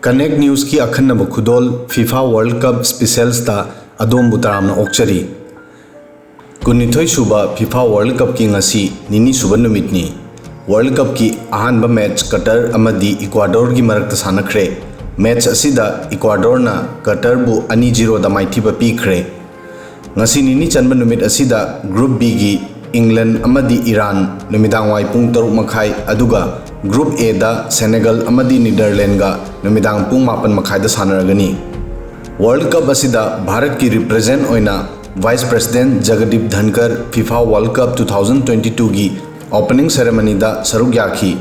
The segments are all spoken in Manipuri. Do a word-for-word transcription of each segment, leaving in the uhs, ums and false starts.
Connect Newsꯀꯤ ꯑꯈꯟꯅꯕ ꯈꯨꯗꯣꯜ FIFA World Cup Specialsꯇ ꯑꯗꯣꯝꯕꯨ ꯇꯔꯥꯝꯅ ꯑꯣꯛꯆꯔꯤ꯫ ꯀꯨꯟꯅꯤꯊꯣꯏ ꯁꯨꯕ FIFA World Cupꯀꯤ ꯉꯁꯤ ꯅꯤꯅꯤ ꯁꯨꯕ ꯅꯨꯃꯤꯠꯅꯤ꯫ World Cupꯀꯤ ꯑꯍꯥꯟꯕ ꯃꯦꯆ ꯀꯇꯔ ꯑꯃꯗꯤ ꯏꯀ꯭ꯋꯥꯗꯣꯔꯒꯤ ꯃꯔꯛꯇ ꯁꯥꯟꯅꯈ꯭ꯔꯦ꯫ ꯃꯦꯆ ꯑꯁꯤꯗ ꯏꯀ꯭ꯋꯥꯗꯣꯔꯅ ꯀꯇꯔꯕꯨ ꯑꯅꯤ ꯖꯤꯔꯣꯗ ꯃꯥꯏꯊꯤꯕ ꯄꯤꯈ꯭ꯔꯦ꯫ ꯉꯁꯤ ꯅꯤꯅꯤ ꯆꯟꯕ ꯅꯨꯃꯤꯠ ꯑꯁꯤꯗ Group Bꯒꯤ ꯏꯪꯂꯦꯟ ꯑꯃꯗꯤ ꯏꯔꯥꯟ ꯅꯨꯃꯤꯗꯥꯡꯋꯥꯏ ꯄꯨꯡ ꯇꯔꯨꯛ ꯃꯈꯥꯏ, ꯑꯗꯨꯒ Group Aꯗ ꯁꯦꯅꯦꯒꯜ ꯑꯃꯗꯤ ꯅꯤꯗꯔꯂꯦꯟꯒ ꯅꯨꯃꯤꯗꯥꯡ ꯄꯨꯡ ꯃꯥꯄꯟ ꯃꯈꯥꯏꯗ ꯁꯥꯟꯅꯔꯒꯅꯤ꯫ World Cup ꯑꯁꯤꯗ ꯚꯥꯔꯠꯀꯤ represent ꯑꯣꯏꯅ Vice President ꯖꯒꯗꯤꯞ ꯙꯟꯀꯔ FIFA World Cup two thousand twenty twoꯒꯤ opening ceremonyꯗ ꯁꯔꯨꯛ ꯌꯥꯈꯤ꯫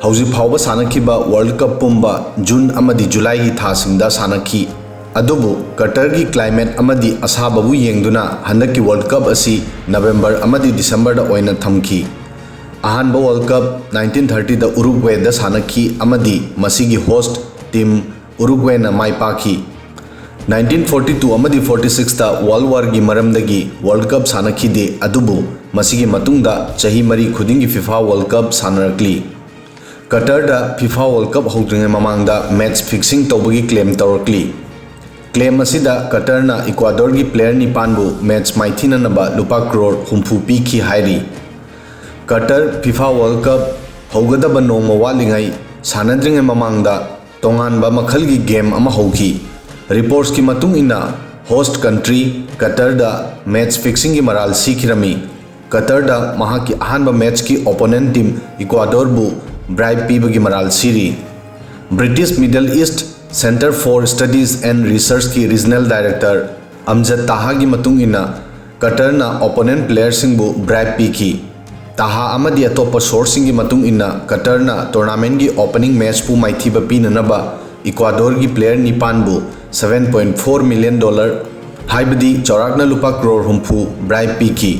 ꯍꯧꯖꯤꯛ ꯐꯥꯎꯕ ꯁꯥꯟꯅꯈꯤꯕ World Cup ꯄꯨꯝꯕ ꯖꯨꯟ ꯑꯃꯗꯤ ꯖꯨꯂꯥꯏꯒꯤ ꯊꯥꯁꯤꯡꯗ ꯁꯥꯟꯅꯈꯤ꯫ ꯑꯗꯨꯕꯨ ꯀꯇꯔꯒꯤ climate ꯑꯃꯗꯤ ꯑꯁꯥꯕꯕꯨ ꯌꯦꯡꯗꯨꯅ ꯍꯟꯗꯛꯀꯤ World Cup ꯑꯁꯤ ꯅꯕꯦꯝꯕꯔ ꯑꯃꯗꯤ ꯗꯤꯁꯦꯝꯕꯔꯗ ꯑꯣꯏꯅ ꯊꯝꯈꯤ꯫ ꯑꯍꯥꯟꯕ World Cup nineteen thirtyꯗ Uruguayꯗ ꯁꯥꯟꯅꯈꯤ ꯑꯃꯗꯤ ꯃꯁꯤꯒꯤ host team Uruguayꯅ ꯃꯥꯏ ꯄꯥꯛꯈꯤ꯫ Nineteen forty two ꯑꯃꯗꯤ forty sixꯇ World Warꯒꯤ ꯃꯔꯝꯗꯒꯤ World Cup ꯁꯥꯟꯅꯈꯤꯗꯦ, ꯑꯗꯨꯕꯨ ꯃꯁꯤꯒꯤ ꯃꯇꯨꯡꯗ ꯆꯍꯤ ꯃꯔꯤ ꯈꯨꯗꯤꯡꯒꯤ FIFA World Cup ꯁꯥꯟꯅꯔꯛꯂꯤ꯫ ꯀꯇꯔꯗ FIFA World Cup ꯍꯧꯗ꯭ꯔꯤꯉꯩ ꯃꯃꯥꯡꯗ match fixing ꯇꯧꯕꯒꯤ claim ꯇꯧꯔꯛꯂꯤ꯫ Claim ꯑꯁꯤꯗ ꯀꯇꯔꯅ ꯏꯀ꯭ꯋꯥꯗꯣꯔꯒꯤ player ꯅꯤꯄꯥꯟꯕꯨ match ꯃꯥꯏꯊꯤꯅꯅꯕ ꯂꯨꯄꯥ ꯀ꯭ꯔꯣꯔ ꯍꯨꯝꯐꯨ ꯄꯤꯈꯤ ꯍꯥꯏꯔꯤ꯫ ꯀꯇꯔ FIFA World Cup ꯍꯧꯒꯗꯕ ꯅꯣꯡꯃ ꯋꯥꯠꯂꯤꯉꯩ ꯁꯥꯟꯅꯗ꯭ꯔꯤꯉꯩ ꯃꯃꯥꯡꯗ ꯇꯣꯉꯥꯟꯕ ꯃꯈꯜꯒꯤ game ꯑꯃ ꯍꯧꯈꯤ꯫ Reportsꯀꯤ ꯃꯇꯨꯡ ꯏꯟꯅ, host country ꯀꯇꯔꯗ match fixingꯒꯤ ꯃꯔꯥꯜ ꯁꯤꯈꯤꯔꯝꯃꯤ꯫ ꯀꯇꯔꯗ ꯃꯍꯥꯛꯀꯤ ꯑꯍꯥꯟꯕ matchꯀꯤ opponent team ꯏꯀ꯭ꯋꯥꯗꯣꯔꯕꯨ bribe ꯄꯤꯕꯒꯤ ꯃꯔꯥꯜ ꯁꯤꯔꯤ꯫ British Middle East Centre for Studies and Researchꯀꯤ regional director ꯑꯝꯖꯗ ꯇꯥꯍꯥꯒꯤ ꯃꯇꯨꯡ ꯏꯟꯅ, ꯀꯇꯔꯅ opponent playerꯁꯤꯡꯕꯨ bribe ꯄꯤꯈꯤ꯫ ꯇꯥꯍꯥ ꯑꯃꯗꯤ ꯑꯇꯣꯞꯄ sourceꯁꯤꯡꯒꯤ ꯃꯇꯨꯡ ꯏꯟꯅ, ꯀꯇꯔꯅ tournamentꯀꯤ opening matchꯄꯨ ꯃꯥꯏꯊꯤꯕ ꯄꯤꯅꯅꯕ ꯏꯀ꯭ꯋꯥꯗꯣꯔꯒꯤ player ꯅꯤꯄꯥꯟꯕꯨ seven point four million dollar, ꯍꯥꯏꯕꯗꯤ ꯆꯥꯎꯔꯥꯛꯅ ꯂꯨꯄꯥ ꯀ꯭ꯔꯣꯔ ꯍꯨꯝꯐꯨ bribe ꯄꯤꯈꯤ꯫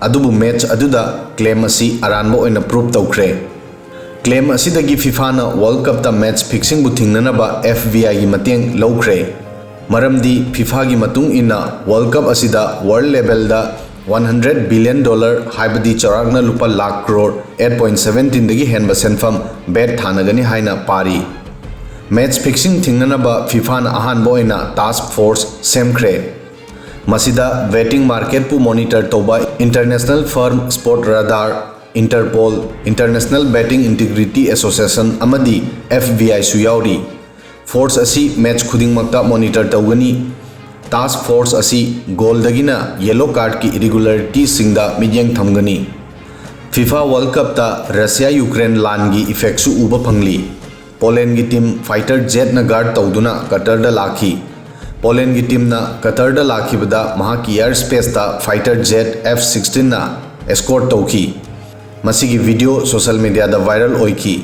ꯑꯗꯨꯕꯨ match ꯑꯗꯨꯗ claim ꯑꯁꯤ ꯑꯔꯥꯟꯕ ꯑꯣꯏꯅ prove ꯇꯧꯈ꯭ꯔꯦ꯫ Claim ꯑꯁꯤꯗꯒꯤ FIFAꯅ World Cupꯇ match fixingꯕꯨ ꯊꯤꯡꯅꯅꯕ FVIꯒꯤ ꯃꯇꯦꯡ ꯂꯧꯈ꯭ꯔꯦ꯫ ꯃꯔꯝꯗꯤ FIFAꯒꯤ ꯃꯇꯨꯡ ꯏꯟꯅ World Cup ꯑꯁꯤꯗ world levelꯗ one hundred billion dollar, ꯍꯥꯏꯕꯗꯤ ꯆꯥꯎꯔꯥꯛꯅ ꯂꯨꯄꯥ lakh crore eight point seventeen ꯗꯒꯤ ꯍꯦꯟꯕ ꯁꯦꯟꯐꯝ bet ꯊꯥꯅꯒꯅꯤ ꯍꯥꯏꯅ ꯄꯥꯔꯤ꯫ Match fixing ꯊꯤꯡꯅꯅꯕ ꯐꯤꯐꯥꯅ ꯑꯍꯥꯟꯕ ꯑꯣꯏꯅ task force ꯁꯦꯝꯈ꯭ꯔꯦ꯫ ꯃꯁꯤꯗ betting marketꯄꯨ monitor ꯇꯧꯕ international firm Sport Radar, Interpol, International Betting Integrity Association ꯑꯃꯗꯤ F B I ꯁꯨ ꯌꯥꯎꯔꯤ꯫ Force ꯑꯁꯤ match ꯈꯨꯗꯤꯡꯃꯛꯇ monitor ꯇꯧꯒꯅꯤ꯫ Task force ꯑꯁꯤ goalꯗꯒꯤꯅ yellow cardꯀꯤ irregularityꯁꯤꯡꯗ ꯃꯤꯠꯌꯦꯡ ꯊꯝꯒꯅꯤ꯫ FIFA World Cupꯇ Russia-Ukraine ꯂꯥꯟꯒꯤ effectꯁꯨ ꯎꯕ ꯐꯪꯂꯤ꯫ Polandꯒꯤ team fighter jetꯅ guard ꯇꯧꯗꯨꯅ Qatarꯗ ꯂꯥꯛꯈꯤ꯫ Polandꯒꯤ teamꯅ Qatarꯗ ꯂꯥꯛꯈꯤꯕꯗ ꯃꯍꯥꯛꯀꯤ air spaceꯇ fighter jet F sixteenꯅ escort ꯇꯧꯈꯤ꯫ ꯃꯁꯤꯒꯤ video social mediaꯗ viral ꯑꯣꯏꯈꯤ꯫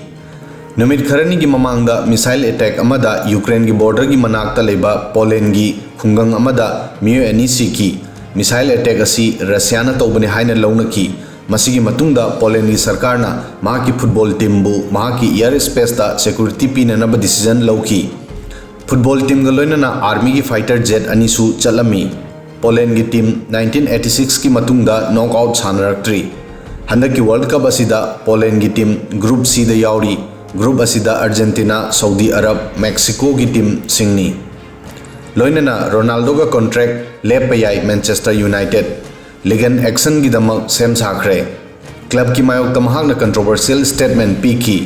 ꯅꯨꯃꯤꯠ ꯈꯔꯅꯤꯒꯤ ꯃꯃꯥꯡꯗ missile attack ꯑꯃꯗ Ukraineꯒꯤ borderꯒꯤ ꯃꯅꯥꯛꯇ ꯂꯩꯕ Polandꯒꯤ ꯈꯨꯡꯒꯪ ꯑꯃꯗ ꯃꯤꯑꯣꯏ ꯑꯅꯤ ꯁꯤꯈꯤ꯫ Missile attack ꯑꯁꯤ Russiaꯅ ꯇꯧꯕꯅꯤ ꯍꯥꯏꯅ ꯂꯧꯅꯈꯤ꯫ ꯃꯁꯤꯒꯤ ꯃꯇꯨꯡꯗ Polandꯒꯤ ꯁꯔꯀꯥꯔꯅ ꯃꯍꯥꯛꯀꯤ football teamꯕꯨ ꯃꯍꯥꯛꯀꯤ air spaceꯇ security ꯄꯤꯅꯅꯕ decision ꯂꯧꯈꯤ꯫ Football teamꯒ ꯂꯣꯏꯅꯅ armyꯒꯤ fighter jet ꯑꯅꯤꯁꯨ ꯆꯠꯂꯝꯃꯤ꯫ Polandꯒꯤ team nineteen eighty sixꯀꯤ ꯃꯇꯨꯡꯗ knockout ꯁꯥꯟꯅꯔꯛꯇ꯭ꯔꯤ꯫ ꯍꯟꯗꯛꯀꯤ World Cup ꯑꯁꯤꯗ Polandꯒꯤ team Group Cꯗ ꯌꯥꯎꯔꯤ꯫ Group ꯑꯁꯤꯗ Argentina, Saudi Arab, Mexicoꯒꯤ teamꯁꯤꯡꯅꯤ꯫ ꯂꯣꯏꯅꯅ Ronaldoꯒ contract ꯂꯦꯞꯄ ꯌꯥꯏ Manchester United꯫ Legal actionꯒꯤꯗꯃꯛ ꯁꯦꯝ ꯁꯥꯈ꯭ꯔꯦ꯫ Clubꯀꯤ ꯃꯥꯌꯣꯛꯇ ꯃꯍꯥꯛꯅ controversial statement ꯄꯤꯈꯤ꯫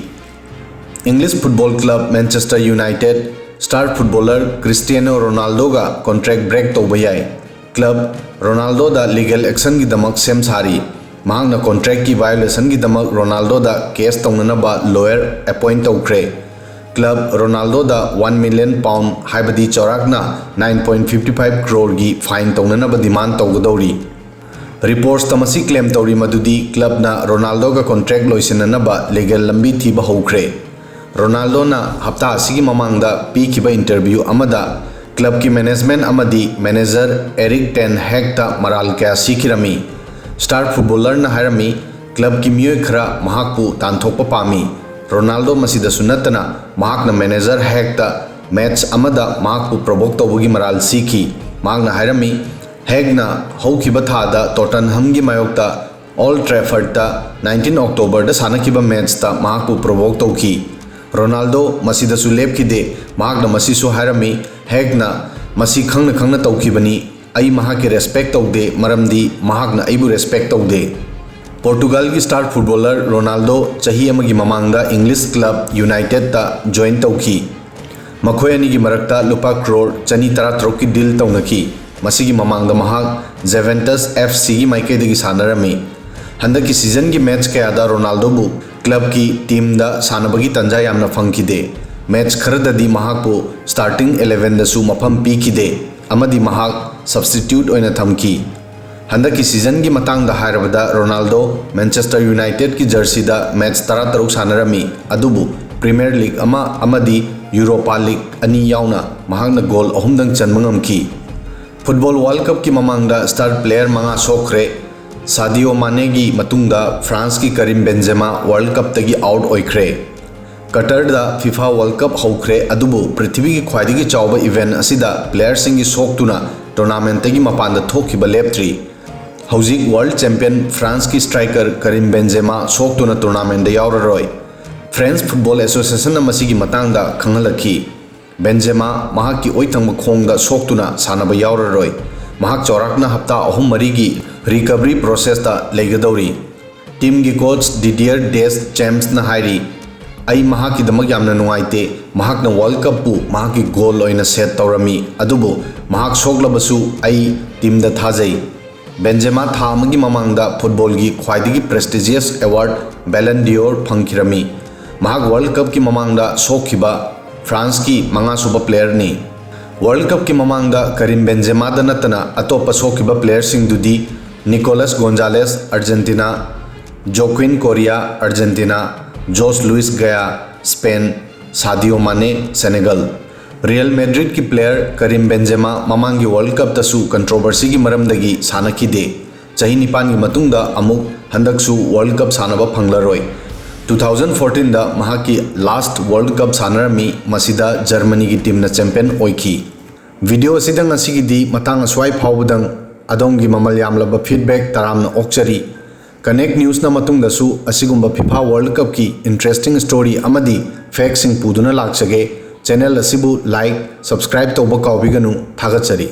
English football club Manchester United star footballer Cristiano Ronaldoꯒ contract break ꯇꯧꯕ ꯌꯥꯏ꯫ Club Ronaldoꯗ legal actionꯒꯤꯗꯃꯛ ꯁꯦꯝ ꯁꯥꯔꯤ꯫ ꯃꯍꯥꯛꯅ contractꯀꯤ violationꯒꯤꯗꯃꯛ Ronaldoꯗ case ꯇꯧꯅꯅꯕ lawyer appoint ꯇꯧꯈ꯭ꯔꯦ꯫ Club Ronaldoꯗ one million pound, ꯍꯥꯏꯕꯗꯤ ꯆꯥꯎꯔꯥꯛꯅ nine point fifty five croreꯒꯤ fine ꯇꯧꯅꯅꯕ demand ꯇꯧꯒꯗꯧꯔꯤ꯫ Reportsꯇ ꯃꯁꯤ claim ꯇꯧꯔꯤ ꯃꯗꯨꯗꯤ clubꯅ Ronaldoꯒ contract ꯂꯣꯏꯁꯤꯟꯅꯅꯕ legal ꯂꯝꯕꯤ ꯊꯤꯕ ꯍꯧꯈ꯭ꯔꯦ꯫ Ronaldoꯅ ꯍꯞꯇꯥ ꯑꯁꯤꯒꯤ ꯃꯃꯥꯡꯗ ꯄꯤꯈꯤꯕ interview ꯑꯃꯗ clubꯀꯤ management ꯑꯃꯗꯤ manager Erik ten Hagꯇ ꯃꯔꯥꯜ ꯀꯌꯥ ꯁꯤꯈꯤꯔꯝꯃꯤ꯫ Star footballerꯅ ꯍꯥꯏꯔꯝꯃꯤ, clubꯀꯤ ꯃꯤꯑꯣꯏ ꯈꯔ ꯃꯍꯥꯛꯄꯨ ꯇꯥꯟꯊꯣꯛꯄ ꯄꯥꯝꯃꯤ꯫ Ronaldo ꯃꯁꯤꯗꯁꯨ ꯅꯠꯇꯅ ꯃꯍꯥꯛꯅ manager Hagꯇ match ꯑꯃꯗ ꯃꯍꯥꯛꯄꯨ provoke ꯇꯧꯕꯒꯤ ꯃꯔꯥꯜ ꯁꯤꯈꯤ꯫ ꯃꯍꯥꯛꯅ ꯍꯥꯏꯔꯝꯃꯤ, Hagꯅ ꯍꯧꯈꯤꯕ ꯊꯥꯗ Tottenhamꯒꯤ ꯃꯥꯌꯣꯛꯇ Old Traffordꯇ nineteen Octoberꯗ ꯁꯥꯟꯅꯈꯤꯕ matchꯇ ꯃꯍꯥꯛꯄꯨ provoke ꯇꯧꯈꯤ꯫ ꯔꯣꯅꯥꯜꯗꯣ ꯃꯁꯤꯗꯁꯨ ꯂꯦꯞꯈꯤꯗꯦ꯫ ꯃꯍꯥꯛꯅ ꯃꯁꯤꯁꯨ ꯍꯥꯏꯔꯝꯃꯤ, "ꯍꯦꯛꯅ ꯃꯁꯤ ꯈꯪꯅ ꯈꯪꯅ ꯇꯧꯈꯤꯕꯅꯤ꯫ ꯑꯩ ꯃꯍꯥꯛꯀꯤ ꯔꯦꯁꯄꯦꯛ ꯇꯧꯗꯦ, ꯃꯔꯝꯗꯤ ꯃꯍꯥꯛꯅ ꯑꯩꯕꯨ ꯔꯦꯁꯄꯦꯛ ꯇꯧꯗꯦ"꯫ ꯄꯣꯔꯇꯨꯒꯜꯒꯤ ꯁ꯭ꯇꯥꯔ ꯐꯨꯠꯕꯣꯂꯔ ꯔꯣꯅꯥꯜꯗꯣ ꯆꯍꯤ ꯑꯃꯒꯤ ꯃꯃꯥꯡꯗ ꯏꯪꯂꯤꯁ ꯀ꯭ꯂꯕ ꯌꯨꯅꯥꯏꯇꯦꯗꯇ ꯖꯣꯏꯟ ꯇꯧꯈꯤ꯫ ꯃꯈꯣꯏ ꯑꯅꯤꯒꯤ ꯃꯔꯛꯇ ꯂꯨꯄꯥ ꯀ꯭ꯔꯣꯔ ꯆꯅꯤ ꯇꯔꯥꯇꯔꯨꯛꯀꯤ ꯗꯤꯜ ꯇꯧꯅꯈꯤ꯫ ꯃꯁꯤꯒꯤ ꯃꯃꯥꯡꯗ ꯃꯍꯥꯛ ꯖꯦꯚꯦꯟꯇꯁ ꯑꯦꯐ ꯁꯤꯒꯤ ꯃꯥꯏꯀꯩꯗꯒꯤ ꯁꯥꯟꯅꯔꯝꯃꯤ꯫ ꯍꯟꯗꯛꯀꯤ ꯁꯤꯖꯟꯒꯤ ꯃꯦꯆ ꯀꯌꯥꯗ ꯔꯣꯅꯥꯜꯗꯣꯕꯨ ꯀ꯭ꯂꯕꯀꯤ ꯇꯤꯝꯗ ꯁꯥꯟꯅꯕꯒꯤ ꯇꯥꯟꯖꯥ ꯌꯥꯝꯅ ꯐꯪꯈꯤꯗꯦ꯫ ꯃꯦꯆ ꯈꯔꯗꯗꯤ ꯃꯍꯥꯛꯄꯨ ꯁ꯭ꯇꯥꯔꯇꯤꯡ ꯏꯂꯦꯚꯦꯟꯗꯁꯨ ꯃꯐꯝ ꯄꯤꯈꯤꯗꯦ ꯑꯃꯗꯤ ꯃꯍꯥꯛ ꯁꯕꯁꯇꯤꯇ꯭ꯌꯨꯠ ꯑꯣꯏꯅ ꯊꯝꯈꯤ꯫ ꯍꯟꯗꯛꯀꯤ ꯁꯤꯖꯟꯒꯤ ꯃꯇꯥꯡꯗ ꯍꯥꯏꯔꯕꯗ, ꯔꯣꯅꯥꯜꯗꯣ ꯃꯦꯟꯆꯦꯁꯇꯔ ꯌꯨꯅꯥꯏꯇꯦꯗꯀꯤ ꯖꯔꯁꯤꯗ ꯃꯦꯆ ꯇꯔꯥꯇꯔꯨꯛ ꯁꯥꯟꯅꯔꯝꯃꯤ, ꯑꯗꯨꯕꯨ ꯄ꯭ꯔꯤꯃꯤꯌꯔ ꯂꯤꯒ ꯑꯃ ꯑꯃꯗꯤ ꯌꯨꯔꯣꯄꯥ ꯂꯤꯒ ꯑꯅꯤ ꯌꯥꯎꯅ ꯃꯍꯥꯛꯅ ꯒꯣꯜ ꯑꯍꯨꯝꯗꯪ ꯆꯟꯕ ꯉꯝꯈꯤ꯫ ꯐꯨꯠꯕꯣꯜ ꯋꯥꯔꯜꯗ ꯀꯞꯀꯤ ꯃꯃꯥꯡꯗ ꯁ꯭ꯇꯥꯔ ꯄ꯭ꯂꯦꯌꯔ ꯃꯉꯥ ꯁꯣꯛꯈ꯭ꯔꯦ꯫ ꯁꯥꯗꯤꯑꯣ ꯃꯥꯅꯦꯒꯤ ꯃꯇꯨꯡꯗ ꯐ꯭ꯔꯥꯟꯁꯀꯤ ꯀꯔꯤꯝ ꯕꯦꯟꯖꯦꯃꯥ ꯋꯥꯔꯜꯗ ꯀꯞꯇꯒꯤ ꯑꯥꯎꯠ ꯑꯣꯏꯈ꯭ꯔꯦ꯫ ꯀꯇꯔꯗ ꯐꯤꯐꯥ ꯋꯥꯔꯜꯗ ꯀꯞ ꯍꯧꯈ꯭ꯔꯦ, ꯑꯗꯨꯕꯨ ꯄ꯭ꯔꯤꯊꯤꯕꯤꯒꯤ ꯈ꯭ꯋꯥꯏꯗꯒꯤ ꯆꯥꯎꯕ ꯏꯚꯦꯟꯠ ꯑꯁꯤꯗ ꯄ꯭ꯂꯦꯌꯔꯁꯤꯡꯒꯤ ꯁꯣꯛꯇꯨꯅ ꯇꯣꯔꯅꯥꯃꯦꯟꯠꯇꯒꯤ ꯃꯄꯥꯟꯗ ꯊꯣꯛꯈꯤꯕ ꯂꯦꯞꯇ꯭ꯔꯤ꯫ ꯍꯧꯖꯤꯛ ꯋꯥꯔꯜꯗ ꯆꯦꯝꯄꯤꯌꯟ ꯐ꯭ꯔꯥꯟꯁꯀꯤ ꯁ꯭ꯇ꯭ꯔꯥꯏꯀꯔ ꯀꯔꯤꯝ ꯕꯦꯟꯖꯦꯃꯥ ꯁꯣꯛꯇꯨꯅ ꯇꯣꯔꯅꯥꯃꯦꯟꯠꯗ ꯌꯥꯎꯔꯔꯣꯏ꯫ ꯐ꯭ꯔꯦꯟꯁ ꯐꯨꯠꯕꯣꯜ ꯑꯦꯁꯣꯁꯤꯌꯦꯁꯟꯅ ꯃꯁꯤꯒꯤ ꯃꯇꯥꯡꯗ ꯈꯪꯍꯜꯂꯛꯈꯤ꯫ ꯕꯦꯟꯖꯦꯃꯥ ꯃꯍꯥꯛꯀꯤ ꯑꯣꯏꯊꯪꯕ ꯈꯣꯡꯗ ꯁꯣꯛꯇꯨꯅ ꯁꯥꯟꯅꯕ ꯌꯥꯎꯔꯔꯣꯏ꯫ ꯃꯍꯥꯛ ꯆꯥꯎꯔꯥꯛꯅ ꯍꯞꯇꯥ ꯑꯍꯨꯝ ꯃꯔꯤꯒꯤ ꯔꯤꯀꯚꯔꯤ ꯄ꯭ꯔꯣꯁꯦꯁꯇ ꯂꯩꯒꯗꯧꯔꯤ꯫ ꯇꯤꯝꯒꯤ ꯀꯣꯆ ꯗꯤꯗꯤꯌꯔ ꯗꯦꯁ ꯆꯦꯝꯁꯅ ꯍꯥꯏꯔꯤ, "ꯑꯩ ꯃꯍꯥꯛꯀꯤꯗꯃꯛ ꯌꯥꯝꯅ ꯅꯨꯡꯉꯥꯏꯇꯦ꯫ ꯃꯍꯥꯛꯅ ꯋꯥꯔꯜꯗ ꯀꯞꯄꯨ ꯃꯍꯥꯛꯀꯤ ꯒꯣꯜ ꯑꯣꯏꯅ ꯁꯦꯠ ꯇꯧꯔꯝꯃꯤ, ꯑꯗꯨꯕꯨ ꯃꯍꯥꯛ ꯁꯣꯛꯂꯕꯁꯨ ꯑꯩ ꯇꯤꯝꯗ ꯊꯥꯖꯩ"꯫ ꯕꯦꯟꯖꯦꯃꯥ ꯊꯥ ꯑꯃꯒꯤ ꯃꯃꯥꯡꯗ ꯐꯨꯠꯕꯣꯜꯒꯤ ꯈ꯭ꯋꯥꯏꯗꯒꯤ ꯄ꯭ꯔꯦꯁꯇꯤꯖꯤꯌꯁ ꯑꯦꯋꯥꯔꯗ ꯕꯦꯂꯟ ꯗꯤꯑꯣꯔ ꯐꯪꯈꯤꯔꯝꯃꯤ꯫ ꯃꯍꯥꯛ ꯋꯥꯔꯜꯗ ꯀꯞꯀꯤ ꯃꯃꯥꯡꯗ ꯁꯣꯛꯈꯤꯕ ꯐ꯭ꯔꯥꯟꯁꯀꯤ ꯃꯉꯥꯁꯨꯕ ꯄ꯭ꯂꯦꯌꯔꯅꯤ꯫ ꯋꯥꯔꯜꯗ ꯀꯞꯀꯤ ꯃꯃꯥꯡꯗ ꯀꯔꯤꯝ ꯕꯦꯟꯖꯦꯃꯥꯗ ꯅꯠꯇꯅ ꯑꯇꯣꯞꯄ ꯁꯣꯛꯈꯤꯕ ꯄ꯭ꯂꯦꯌꯔꯁꯤꯡꯗꯨꯗꯤ Nicolas Gonzalez, Argentina, Joaquin Correa, Argentina, Jose Luis Gaya, Spain, Sadio Mane, Senegal. Real ꯃꯦꯗ꯭ꯔꯤꯗꯀꯤ player ꯀꯔꯤꯝ ꯕꯦꯟꯖꯦꯃꯥ ꯃꯃꯥꯡꯒꯤ ꯋꯥꯔꯜꯗ ꯀꯞꯇꯁꯨ ꯀꯟꯇ꯭ꯔꯣꯚꯔꯁꯤꯒꯤ ꯃꯔꯝꯗꯒꯤ ꯁꯥꯟꯅꯈꯤꯗꯦ꯫ ꯆꯍꯤ ꯅꯤꯄꯥꯟꯒꯤ ꯃꯇꯨꯡꯗ ꯑꯃꯨꯛ ꯍꯟꯗꯛꯁꯨ ꯋꯥꯔꯜꯗ ꯀꯞ ꯁꯥꯟꯅꯕ ꯐꯪꯂꯔꯣꯏ꯫ ꯇꯨ ꯊꯥꯎꯖꯟ ꯐꯣꯔꯇꯤꯟꯗ ꯃꯍꯥꯛꯀꯤ ꯂꯥꯁꯠ ꯋꯥꯔꯜꯗ ꯀꯞ ꯁꯥꯟꯅꯔꯝꯃꯤ, ꯃꯁꯤꯗ ꯖꯔꯃꯅꯤꯒꯤ ꯇꯤꯝꯅ ꯆꯦꯝꯄꯤꯌꯟ ꯑꯣꯏꯈꯤ꯫ ꯚꯤꯗꯤꯑꯣ ꯑꯁꯤꯗ ꯉꯁꯤꯒꯤꯗꯤ ꯃꯇꯥꯡ ꯑꯁ꯭ꯋꯥꯏ ꯐꯥꯎꯕꯗꯪ꯫ ꯑꯗꯣꯝꯒꯤ ꯃꯃꯜ ꯌꯥꯝꯂꯕ ꯐꯤꯗꯕꯦꯛ ꯇꯔꯥꯝꯅ ꯑꯣꯛꯆꯔꯤ꯫ ꯀꯅꯦꯛ ꯅ꯭ꯌꯨꯁꯅ ꯃꯇꯨꯡꯗꯁꯨ ꯑꯁꯤꯒꯨꯝꯕ ꯐꯤꯐꯥ ꯋꯥꯔꯜꯗ ꯀꯞꯀꯤ ꯏꯟꯇꯔꯦꯁꯇꯤꯡ ꯁ꯭ꯇꯣꯔꯤ ꯑꯃꯗꯤ ꯐꯦꯛꯁꯤꯡ ꯄꯨꯗꯨꯅ ꯂꯥꯛꯆꯒꯦ꯫ ꯆꯦꯅꯦꯜ ꯑꯁꯤꯕꯨ ꯂꯥꯏꯛ, ꯁꯕꯁꯀ꯭ꯔꯥꯏꯕ ꯇꯧꯕ ꯀꯥꯎꯕꯤꯒꯅꯨ꯫ ꯊꯥꯒꯠꯆꯔꯤ꯫